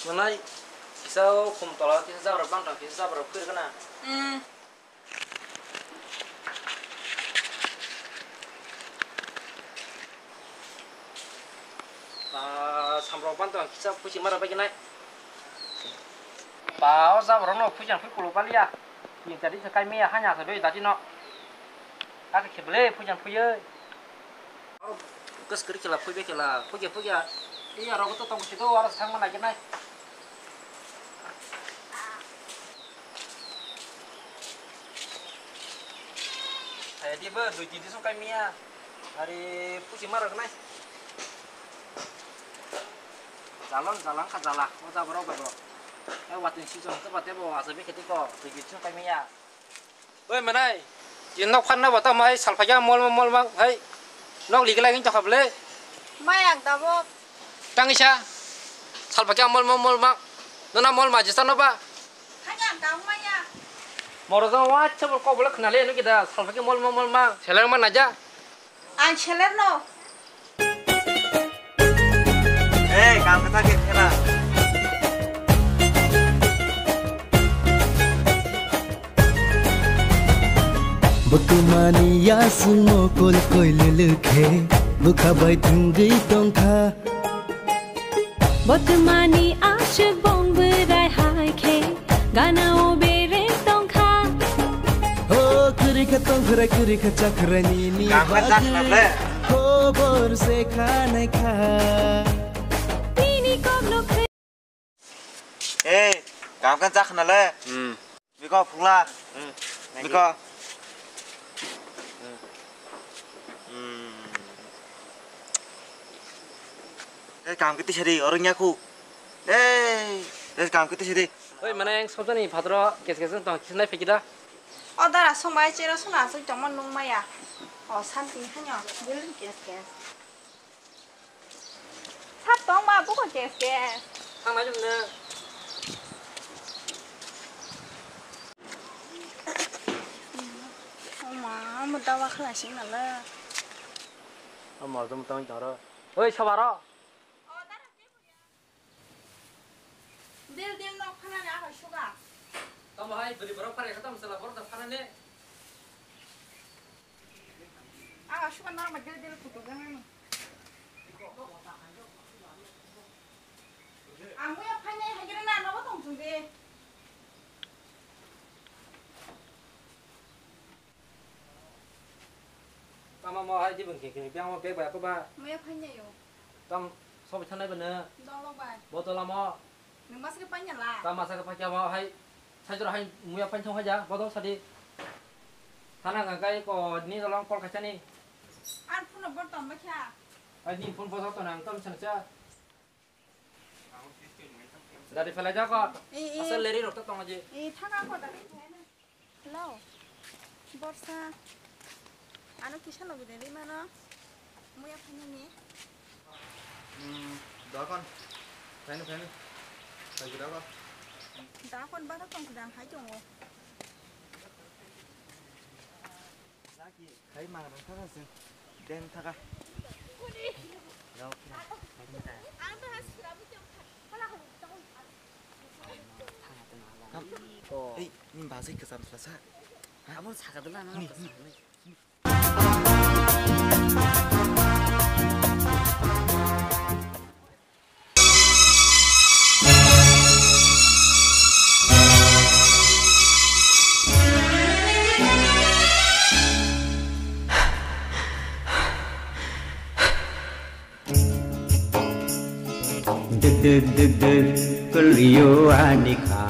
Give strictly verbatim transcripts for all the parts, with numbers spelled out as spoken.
Manai kisa o khum tola kisa jabra bang tang kisa jabra phir gana. Hmm. Ah, samrok bang tang kisa pusi mara bagi nai. Pa o jabra no pusi ang pui kulo balia. Yang tadi sekai me hanya sa doi tadi no. Kaka kheble pusi ang pui. Oro bwskang khe la, phuibe khe la, phugya, phugya. Iya, oro to tong sido, oro thangma naikinai. Hai, di bo, dui tini song kai miya. Hari pusi mara kenai. Jalan, jalan ka jala, o jabra, o jabra. Eh, watin si jong, to bate bo, asa bi kheti ko, dui tini song kai miya. Oi manai, je nok phanna bo tamo hai salphaikhe mol mol mol mang hai nok liglai wng tokha bwle. Maya ang tabok. Tangisa salphaikhe mol mol mol mang. Nona mol ma jesa no ba. Hai ang tabok maya. Moro jong wa chobol kok bole khnale no kida salphaikhe mol mol mol mang. Seleng man naja. Ang seler no. Hey, kam kata ke khela. Bwtwmani yasungmo kol koi lwlwkhe, bwkha bai thwngwi tongkha. Botmani aswk bong bwrai hai khe gana o bere tongkha. Ho, kwrwi kha tongkhwrai, kwrwi kha chakhwrai nini bagwi. Gangma chakna le. Khobor se khanai kha. Nini kokno khwi- Eh, gangma chakna le. Hmm. Biko phungla. Hmm. Biko. Hmm. Hmm. Eh, kam kiti sari, orang nyaku. Eh, eh, kam kiti sari. Oi, mane yang sobjani phatro kes kes tong kisnai phekida. O dara songbai chero sona asuk tongma nung maya. O santi hanyo, building kes kes. Sat tong ma buko kes kes. Thang nai jumne. Oma, mo dawa khla sing nala. Ama jum tang jaro. Oi, sabaro. Dil dil nok phanani akai suga. Tamo hai bwrwi borok pharai kha tamo chwla borok da phanani. Aga suka norma dil dil kutuk gana ni. Ang muya phainai hagire na nogo tong chungdi. Tamo mo hai dibung khe khe biang mo bag bai ko ba. Muya phainai yo. Tong sobi thanai bana. Dolo bai. Botol amo. Nwng masa khe paina la? Ta masa khe paikha bo hai, sai jora hai muya paithang hai ja, bodo sadi. Thana hwnka kai ko ni dolong call khaisa ni. Ar phone number tong ba kha? Hai ni phone bodo to nang tom sana cha. Dari phalai ja ko. Eh, eh. Asal leri rok to tong aji. Eh, thanga ko dari phalai na. Hello. Borsa. Ano kisa logi de rimano. Muya phainani. Hmm, dokon. Phaini, phaini. Phaini dokon. Dokon bana tong kudang hai tongo. Hai mang rang thaka sing. Den thaka. Rao kira. Ang to has kira bu tong. Kam. Ei, ni bazai kesam selasa. Amo sakadala na. Ni, ni. Deg deg deg deg, kwlwio ani kha.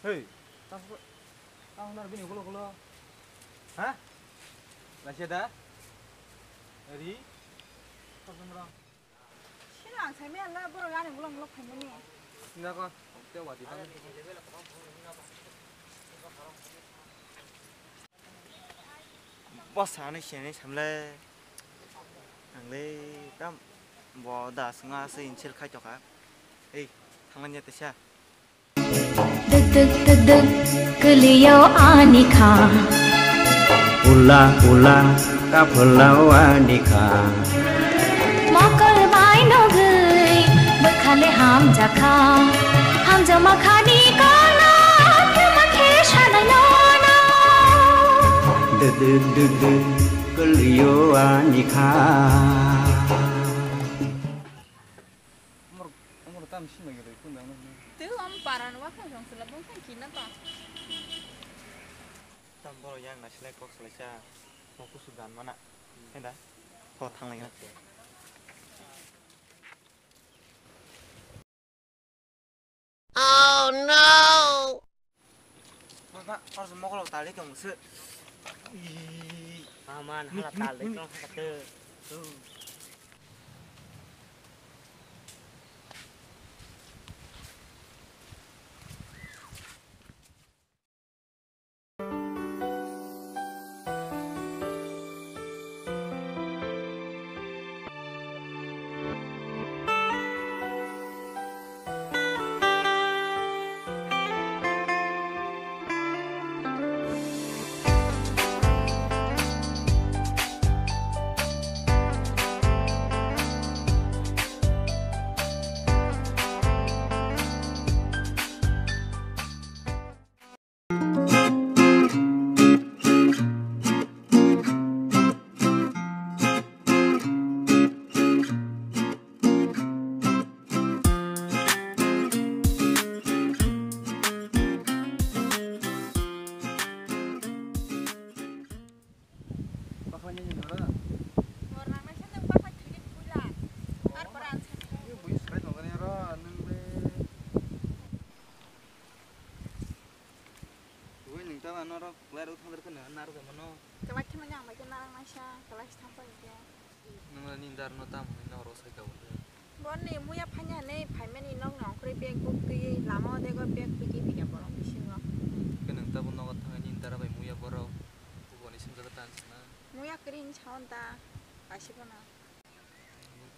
Hey, tamo, tamo nar bini ulo ulo. Ha? Lasia da? Ri? Tamo nar. Sino ang sai me ala boro gani ulo ulo khaimani. Sino ko, te wadi tamo. Bo sani sini samle. Ang le tam bo da swnga se insel khai tokha. Ei, thangmanya tesa. Duk duk duk duk, kwlwio ani kha. Ula ula, kaphulao ani kha. Mokol bai no Hamjakha, hamjakma khani kana, tuma khe sanai nono. Duduk duduk kulio ani kha. Umur, umur tam sima gede kun dang. Tu am paran wa kha jong sula bong kha kina ta. Tam boro yang na silai kok salai sa. Mo kusu gan mana. Henda. Ho thang lai. Oh no! Mama, oro mokolo tali tong se. Mama, hala tali tong kate. Bakhlai nini nora? Nor nang naisa nang bakhlai thangwi puila. Ar pora ang sakha. Ni bui swlai tongani aro nang be. Bui nang tama norok lai rok thang der khana narok mano. Kwlai kheno yang bai khe narang naisa kwlai thang pai khe. Nang ni dar no tam hwnwi norok sai ka bo. Boni muya phanya hwnwi phaimani nok nongkhorwi bag buk twiwi lama o dego bag piki pika borok bisingo. Khe nang tabo nogo thangwi ni dara bai muya borok. Boni sengkhe tan sana. Muya kwrwi hinwi saui ta, kaisa phano.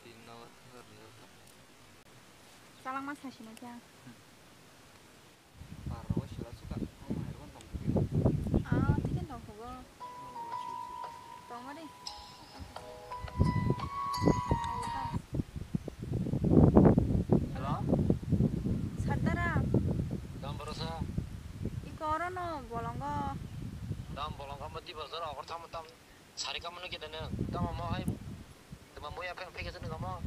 Tin nogo thangwi rwjak. Chalangma sasi no kya? Parao sila suka, ang mairwan tong phuyo. Ah, tiken tong phugo. Tong ari. Hello? Sardara. Dam borosa. Iko oro no bolongo. Dam bolongo mo di bosor okor tamo tam. Sari kamu no kita ne. Tamo mo hai. Tamo mo ya peng peng sini kamu.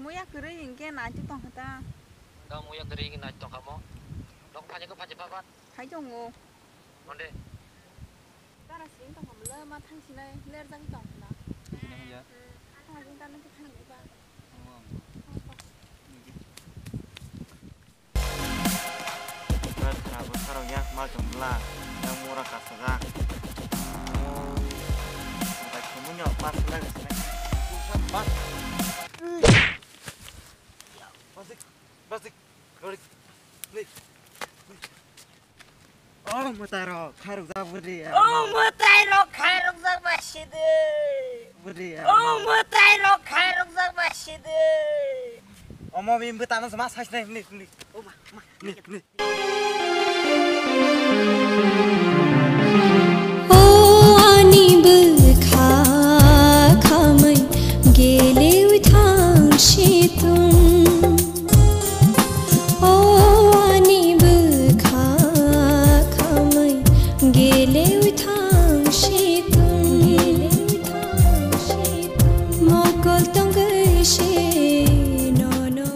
Mo ya kere ingke na tu tong kata. Tamo mo ya kere ingke na tu tong kamu. Nok phaji ko phaji phapat. Hai jongo. Onde. Tara sing tong kamu le ma thang sinai ler jagi tong na. Sini ya. Tara sing tara tu thang ba. Bai khara bo sarok yak ma chwng bwla, yang mura kasajak. Bai khumu nyo pas na kasne. Pas. Basik, basik, gorik. Ni. Oh, mwtai rok, khairok jak bwrwi. Oh, mwtai rok, khairok jak ba sidi. Bwrwi. Oh, mwtai rok, khairok jak ba sidi. Omo bini bwtano se ma sai sinai, ni, ni. Oh, ma, ma. Ni, ni. O ani bwkha khamwi gelewi thang situng. O ani bwkha khamwi gelewi thang situng. Mokol tongwi se nono.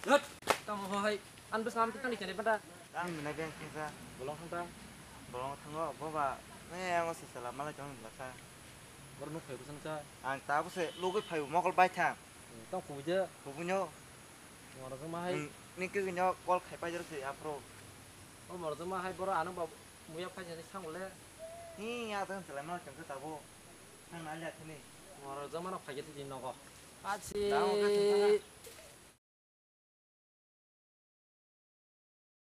Yot, tamo ho hai. An bwsam tang ni chale bata. Ang mwnai beng thangsa. Bolong thangta. Bolong thango, boba. Ne, ang o se sala malai tong bwlasa. Bor nuk phai bwsang sa. Ang ta bwse lugui phai mokol bai thang. Tong khubui je. Khubui nyo. Moro jong ma hai. Ni kigui nyo call khai pai jero se aphro. O moro jong ma hai boro ano ba muya phai jani sang le. Ni ya tang sala malai tong ta bo. Thang na le thani. Moro jong ma no phai je thidi nogo. Achi. Tamo ka thang thang.